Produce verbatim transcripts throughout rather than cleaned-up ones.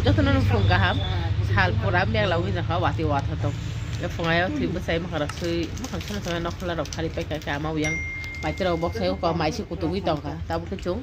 Jotono no phung kaham, sal pura beng la wngwi jakha, watwi watha tong. E phungaio thwi bwsai mwkhang rok swi, mwkhang sano sano nokhola rok phari pai kha, kha ama uyang. Maitwi rok bok sai kok mai se kutugwi tong kha. Tabuk khe chwng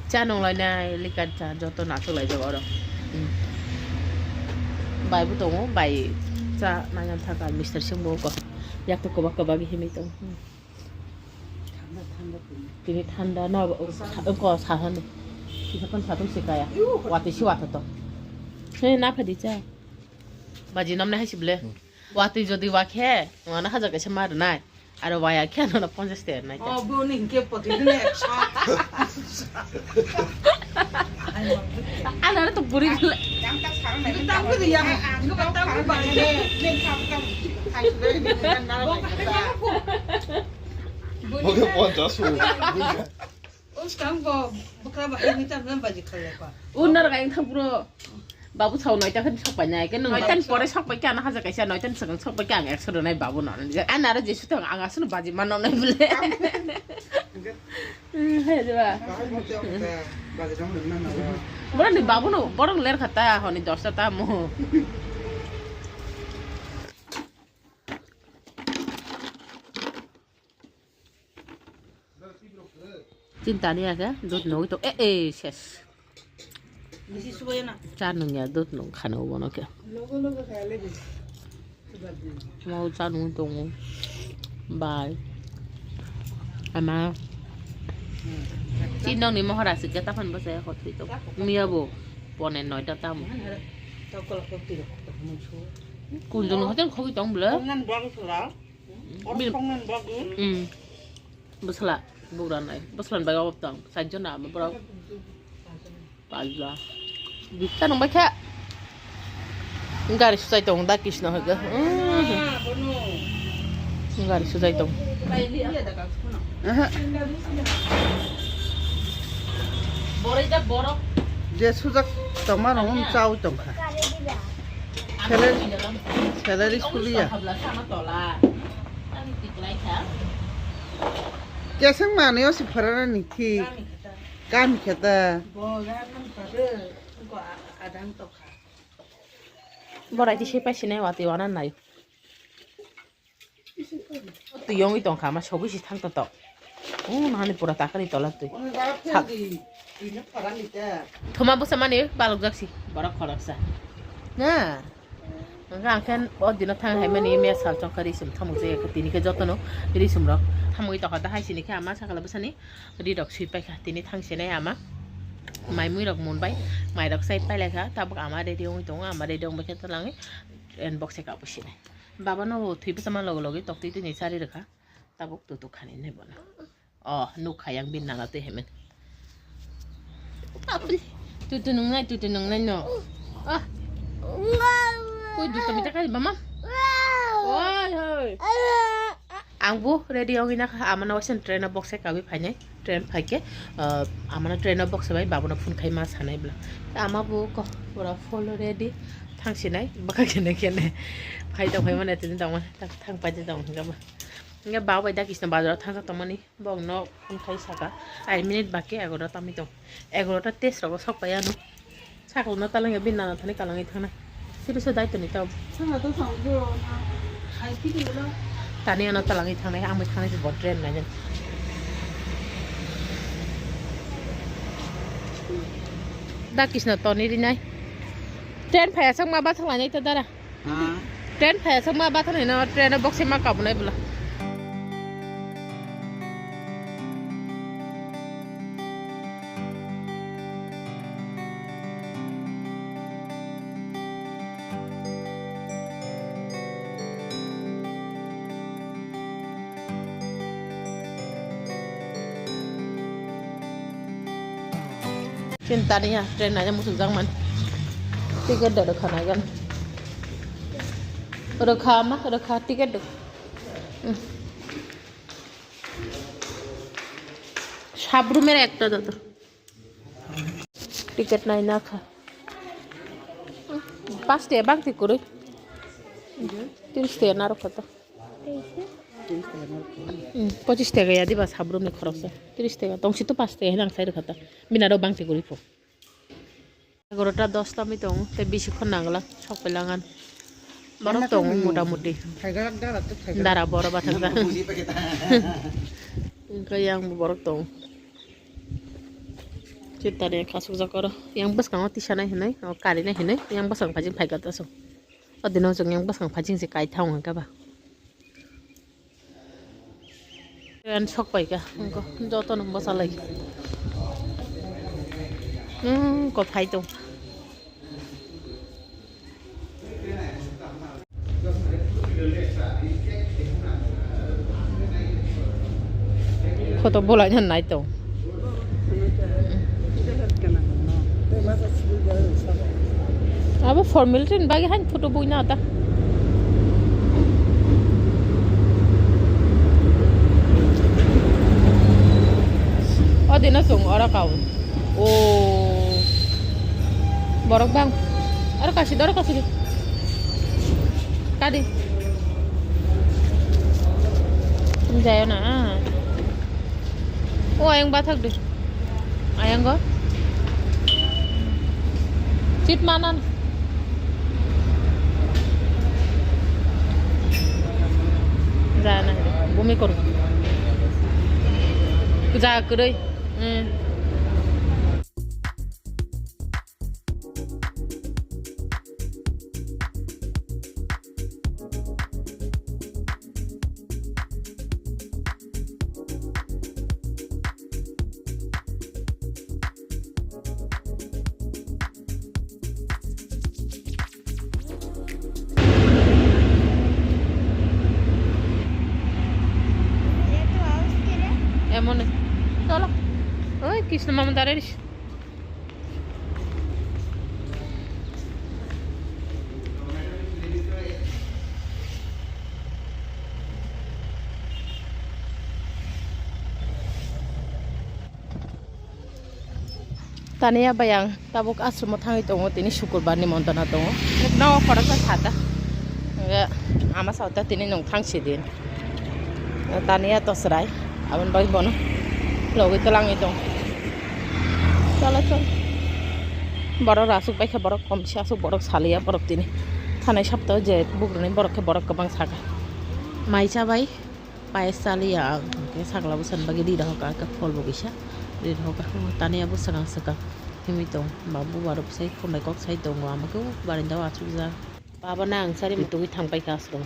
cha nung lai nai likan cha joto nathok lai jak oro. Hmm. Bai bo tongo, bai cha nai thaka mister sing bo kok. Yak to kobak kobak himwi tong. Hmm. Tini thanda no ko sa hande. Kisa kon satung sikaya. Wati si wata to. He na phadi cha. Baji namne hai sible. Wati jodi wakhe, ngana hajar kaisa mar nai. Aro waya khe no ponchas ter nai. Oh, bu ni ke poti ne eksa. Ana to buri. Tam ta sarang nai. Tam ko diya. Ko tam ko ba. Bo ke ponchas. Us kang bo bukra ba ini tam nan baji khala pa. Unar ga yang thang bro. Babu sao noita khe sok pai nai ke nung noita ni pore sok pai khe ana hajar kaisa noita ni swkang sok pai khe ang ekso rwnai babu no. Ana aro jesu thang ang aswk baji mano nai bile. Hmm, hai jeba. Borok ni babu no borok ler khata honi dosta ta mo. Chinta ni ake dut nugui to e e ses. Cha nung ya dut nung khana bono ke. Mau cha nung tongo. Bai. Ama. Chin nong ni mohor asik ke tapan basa ya hot to. Miya bo. Pone noita tamo. Kunjung hotel khogi tong bla. Bin. Hmm. Bwsla bugra nai. Bwsla ni bagwi obo tong. Sajjon na borok. Pajla. Bitta nang bakha. Gari sujai tong da Krishna hoga. Hmm. Gari sujai tong. Aha. Je sujak tongma nong chao tongkha. Salary, salary school ya. Keseng mani o si phara ni thik. Kami khata. Borai ti se paisi nai wati wana nai. Twi yongwi tongkha ma sogwi si thang to to. Oh, nahani pura takani tola twi. Thoma bwsa mani balok jaksi borok khoroksa. Na. Hwnkhe ang khe o dino thang hai mani me sal chongkha ri sum thamuk jaya khe tini khe jotono ri sum rok thamugwi tokha da hai sini khe ama sakala bwsani ri rok sui paikha tini thang sinai ama. Mai mui rok mun bai mai rok sai pailai kha tabuk ama ready wngwi tongo ama ready wngbai khe twlangwi. Inbox se kabwi sinai. Baba no thwi bwsa ma logo logi tok twi twi ni chari rwkha. Tabuk tutuk khani nai bono. Oh, nuk kha yang bin nala twi hemen. Apli. Tutu nung nai, tutu nung nai no. Ah. Koi dusta mita kali mama. Oi, hoi. Ang bo ready ong ina kha, amana wasen train o box e kawi phainai. Train phaikhe, ah, amana train o box e bai babono phone khai ma sanai bla. Ama bo ko pura full ready. Thang sinai, baka kene kene. Phai tong phai mane tini tong mane, thang pai tong hingga ba. Hingga ba bai da kisna bazar thang tong mani. Bokno phone khai saka, ai minute baki egarota tami tong. Egarota test rogo sok pai ano. Sakal no talangya bin nana thani kalangwi thangna. Siri se daito ni tao. Thangna to thang jo na. Khai phidi ulo. Tani ano talangwi thangnai, ang bai thangnai se bo train nai. Da kisna toni rinai. Train phaya sak ma ba thanglainai to dara. Train phai aswk ma bathang hino train o box ma kabunai bwla. Chini tani ya train naina muchung jak man. Ticket da rwkha nai gana. Rwkha ma, rwkha ticket do. Hmm. Sabrum er ekta da to. Ticket nai na kha. Pas te bang te kurui. Tin ste na rwkha to. Hmm, pochis tega ya diba sabrum ni khoroksa. Tris tega. Tongsi to pas tega hinang sai rwkha ta. Bina do bang te kurui pho. Egarota dosta mi tong, te bisi khon nangla, sok pelangan. Borok tong mota moti. Dara boro bathak da. Engkhe yang borok tong. Chitani kasuk jakoro. Yang bwskango tisanai hinai, o karinai hinai, yang bwskang phajing phai gata so. O dino jong yang bwskang phajing se kai thang hwnkha ba. Ren sok pai ka, engko joto no bwsa lai. Hmm, ko phai tong. Photo bolai na nai tong. Abo formality ni bagwi hain photo bui na ta. O dino chwng oro kau. O borok bang. Oro kasi, oro kasi. Kadi. Jayo na. O ayang bathak de. Ayang go. Chit manan. Jana. Bumi kor. Ja kwrwi. Hmm. এমন চলো। ওই কৃষ্ণ মামা দাঁড়াইস। Taniya bai ang tabuk ashromo thangwi tongo, tini sukurbar ni montana tongo. Nogo khoroksa sata. Hwnkhe ama sata tini nwng thangsi din. Taniya to chwrai, aboni bagwi bono logwi twlangwi tong. Cholo, cholo. Borok aswk baikha, borok komsa aswk borok saliya borok tini. Thanai saptao je bugruni borok khe borok kwbang saka. Mai chabai. Payas chaliya ang, hwnkhe sakla bwsani bagwi ri rohor ka, khe phol bo kisa ri rohor ka. Taniya bo swkang swkang himwi tong, ba bubar rok sai khumbai kok sai tongo, ama khe o barenda o achukjak. Baba na ang sari mutugwi thang paikha aswk,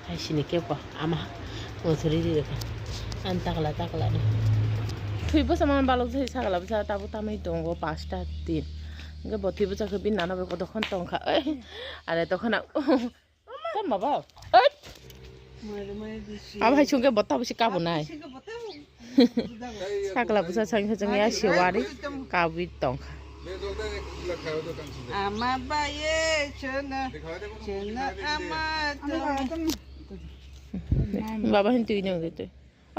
hai sini kebo ama mosori ri rwkha, ang takla takla no. Thwi bwsa ma balok jai sakla bwsa tabuk tamwi tongo pasta tin, hwnkhe bo thwi bwsa khe bini nana bai kotor khon tongkha, are tokha na. Tamo ba? Oi. Abo hai sungke bota busi kabo nai. Sakla busa sang sang ya siwari kabui tongkha. Ama baye chana chana ama tong. Baba hin tui nang gitu.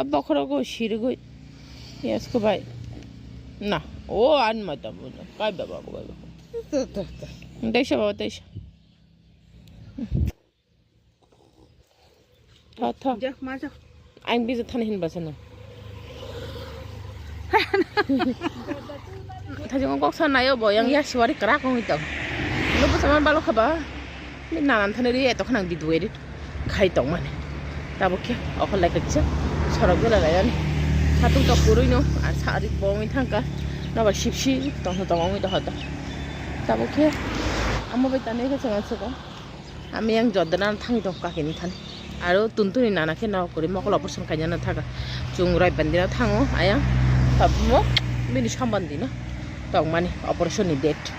Abba khoro go siri go. Yes ko bai. Na. O an ma ta bu. Kai baba ko bai. Dai sa baba dai sa. Tha, tha. Ja, ma ja. Ang bisa thani hin basa na. Thajong kok sa nayo bo yang ya siwari kra kong ito. Lo basa man balo khaba. Ni nanan thani ri eto khanang di duwe ri. Khai tong mane. Tabo khe okol lai kisa. Sorok bela lai ani. Satung to purui no. Ar sa ari bongwi thangka. Naba sipsi tong tong ongwi to hoto. Tabo khe. Amo bai tanai khe changa chukong. Ami yang jodda na thang tong kaki ni thani. Aro tuntuni nana khe no kuri mokol operation kaina na thaga. Chung rai bandi na thango ayang. Tabmo bini sambandi no tong mani operation ni date.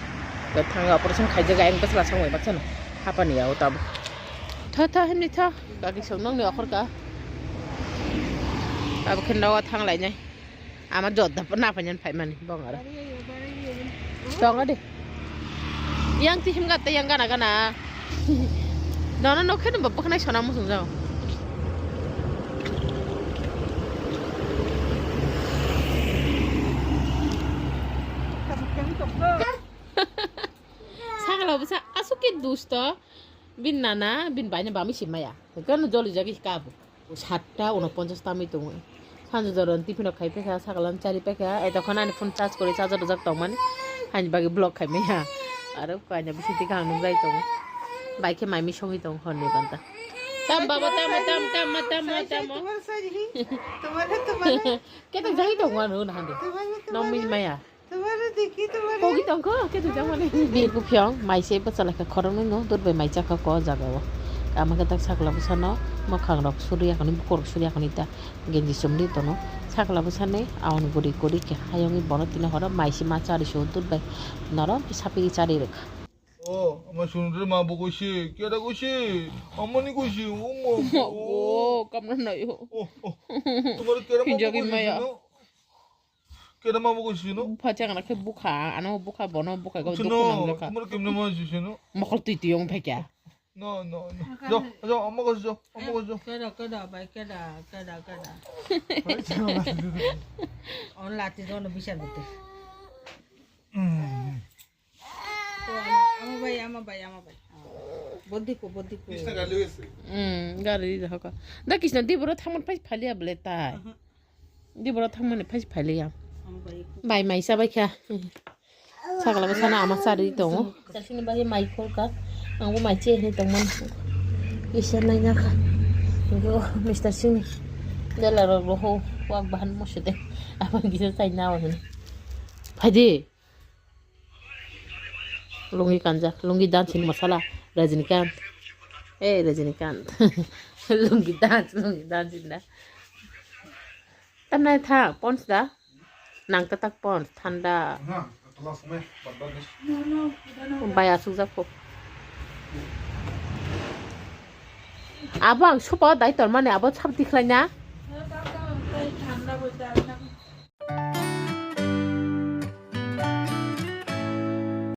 Thango operation khaijak ayang basla sangbai baksa no. Hapani ya o tabo. Tha tha himni tha. Kaki song nong ni okhor ka. Abo khe no thang lai nai. Ama jodda na phainan phaimani bongaro. Tongo de. Yang ti himga te yang gana gana. Dono nokhe no bapaknai sona musung jao. Sagala bwsa asuk ke dusto. Bin nana bin baina bami simaya. Kan joli jagi kabu. Satta unoponchas tamwi tongo. Sanjay Doron tiffin rok khai paikha, sakalan chari paikha, ai tokhan ani phone charge kwrwi charger rwjak tongmani. Haini bagwi vlog khai maya. Aro kaina bisi thik ang nukjai tongo. Bai khe mai mi songwi tongo horni banta. Tam baba, tam, tam, tam, tam, tam. Tumare, tumare. Keto jai tongo ano na hande. Tumare, tumare. Nong mi maya. Tumare dekhi, tumare. Kogi tongko, keto jang mani. Bir buphyang, mai se bachalai kha khoroknwi no, dut bai mai chakha ko jaga o. Ama khe tak sakla bwsano, mwkhang rok suri yakani, bukur rok suri yakani ta. Genji chumli tono. Sakla bwsani aon guri guri khe hayungwi bono tini horo maisi ma chari su dut bai. Noro sapiri chari rwkha. O, ama sunre ma bo koisi, kera koisi, amani koisi, o ma. O, kamra nayo. O, o. Tumare kera ma bo koisi sino? Kera ma bo koisi sino? Bupha chakna khe bukha, ano bukha, bono bukha, go dukhu nang lokha. Tumare kemne ma koisi sino? Mokol twi twi ong thakya. No, no, no. Jo, jo, omo ko jo, omo ko jo. Keda, keda, bai, keda, keda, keda. On lati jono bisar bete. Ama bai, ama bai, ama bai. Bodiko, bodiko. Krishna gari loi gese. Hmm, gari loi hoka. Da Krishna di boro thamon pai phalia bole tai. Di boro thangmani phai phai liya. Bai mai chabai kha. Sakla bwsano ama chari tongo. Chasini bai mai khorka. Ang bo mai che hini tongman. Isa nai na kha. Go Mister Singh ni. Dela ro ro ho. Wak bahan mo sede. Ama gisa chai na o hin. Phaidi. Lungi kanjak, lungi dancing masala, Rajinikanth. Eh, Rajinikanth. Lungi dance, lungi dancing da. Tanai tha, Pond's da. Nang tatak Pond's, thanda. Bai asuk jak kho. Abo ang supa dai tor mani abo sab tikhlai na.